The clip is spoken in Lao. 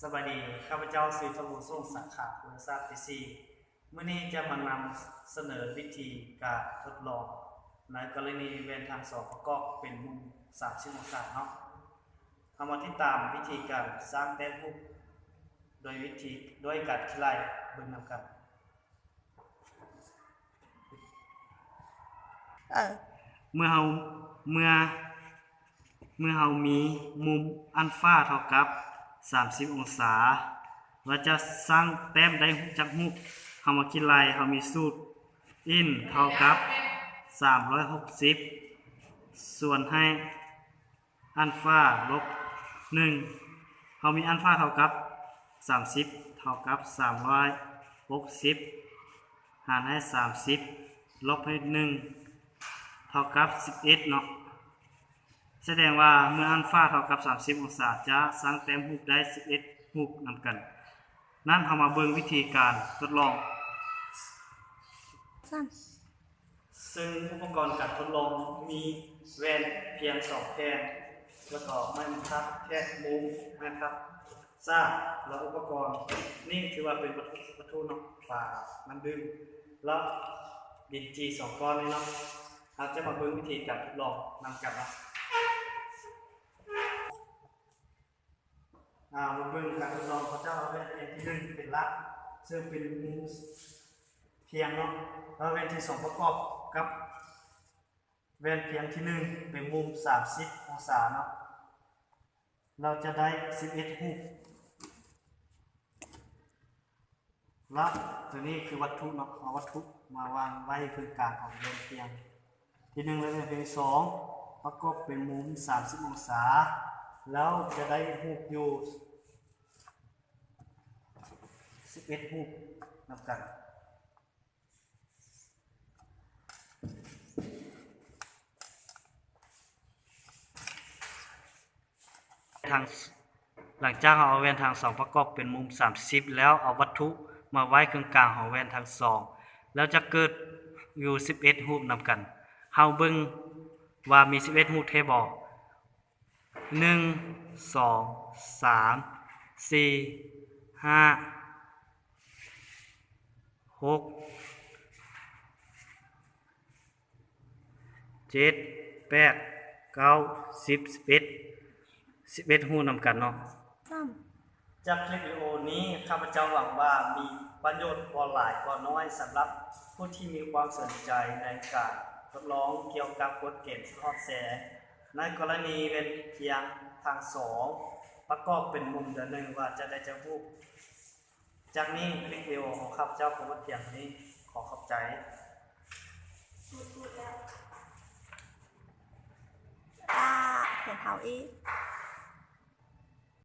ສະບາຍດີ, ຂ້າພະເຈົ້າຊື່ ທະວູ ສົງສາຂາ, ຄຸນສາດປີສີ່. ມື້ນີ້ຈະມານຳສະເໜີວິທີການທົດລອງໃນກໍລະນີແວ່ນທາງສອງປະກອບເປັນມຸມສາມສິບອົງສາເນາະ. ເຮົາມາຕິດຕາມວິທີການສ້າງແຕ້ມຮູບໂດຍວິທີ ດ້ວຍການຄິດໄລ່ເບິ່ງນຳກັນ. ເອີ ເມື່ອເຮົາ ເມື່ອ ເມື່ອເຮົາມີມຸມອັນຟາເທົ່າກັບສາມສິບອົງສາ, ເຮົາຈະສ້າງແຕ້ມໄດ້ຈັກຮູບ? ເຮົາມາຄິດໄລ່, ເຮົາມີສູດ n ເທົ່າກັບສາມຮ້ອຍຫົກສິບ ສ່ວນໃຫ້ ອັນຟາລົບໜຶ່ງ. ເຮົາມີອັນຟາເທົ່າກັບສາມສິບ ເທົ່າກັບສາມຮ້ອຍຫົກສິບ ຫານໃຫ້ສາມສິບ ລົບໃຫ້ໜຶ່ງ ເທົ່າກັບສິບເອັດເນາະ. ສະແດງວ່າເມື່ອອັນຟາເທົ່າກັບສາມສິບອົງສາ ຈະສ້າງແຕ້ມຮູບໄດ້ສິບເອັດຮູບນຳກັນ. ນັ້ນເຮົາມາເບິ່ງວິທີການທົດລອງ. ສາມ ເຊິ່ງອຸປະກອນການທົດລອງມີແວ່ນພຽງສອງແຜ່ນ ແລ້ວກໍໄມ້ບັນທັດ, ແທ່ນມຸມ, ໄມ້ບັນທັດສາກ ແລະ ອຸປະກອນນີ້ຖືວ່າເປັນວັດຖຸ, ວັດຖຸເນາະ, ຝານ້ຳດື່ມ ແລ້ວດິນຈີ່ສອງກ້ອນນີ້ເນາະ. ເຮົາຈະມາເບິ່ງວິທີການທົດລອງນຳກັນເນາະ. ອາ ມາເບິ່ງການທົດລອງ. ເຂົາເຈົ້າເອົາແວ່ນພຽງທີໜຶ່ງເປັນຫຼັກ ເຊິ່ງເປັນມຸມພຽງເນາະ, ແລ້ວແວ່ນທີສອງປະກອບກັບແວ່ນພຽງທີໜຶ່ງເປັນມຸມສາມສິບອົງສາເນາະ, ເຮົາຈະໄດ້ສິບເອັດຮູບ. ແລ້ວໂຕນີ້ຄືວັດຖຸເນາະ, ເອົາວັດຖຸມາວາງໄວ້ເຄິ່ງກາງຂອງແວ່ນພຽງທີໜຶ່ງ ແລະ ແວ່ນພຽງທີສອງ ປະກອບເປັນມຸມສາມສິບອົງສາ, ແລ້ວຈະໄດ້ຮູບຢູ່ສິບເອັດຮູບນຳກັນ. ທາງ ຫຼັງຈາກເຮົາເອົາແວ່ນທັງສອງປະກອບເປັນມຸມສາມສິບແລ້ວ, ເອົາວັດຖຸມາໄວ້ເຄິ່ງກາງຂອງແວ່ນທັງສອງ ແລ້ວຈະເກີດຢູ່ສິບເອັດຮູບນຳກັນ. ເຮົາເບິ່ງວ່າມີສິບເອັດຮູບແທ້ບໍ່? ໜຶ່ງ ສອງ ສາມ ສີ່ ຫ້າ ຫົກ ເຈັດ ແປດ ເກົ້າ ສິບ ສິບເອັດ ສິບເອັດຮູບນຳກັນເນາະ. ຈາກຄລິບວິດີໂອນີ້ ຂ້າພະເຈົ້າຫວັງວ່າມີປະໂຫຍດບໍ່ຫຼາຍກໍນ້ອຍສຳລັບຜູ້ທີ່ມີຄວາມສົນໃຈໃນການທົດລອງກ່ຽວກັບກົດເກນສະທ້ອນແສງ ໃນກໍລະນີແວ່ນພຽງທັງສອງປະກອບເປັນມຸມດຽວໜຶ່ງວ່າຈະໄດ້ຈັກຮູບ. ຈາກນີ້ຄລິບວິດີໂອຂອງຂ້າພະເຈົ້າກໍໝົດພຽງເທົ່ານີ້. ຂໍຂອບໃຈ. ອາ ເຫັນເຮົາອີກ.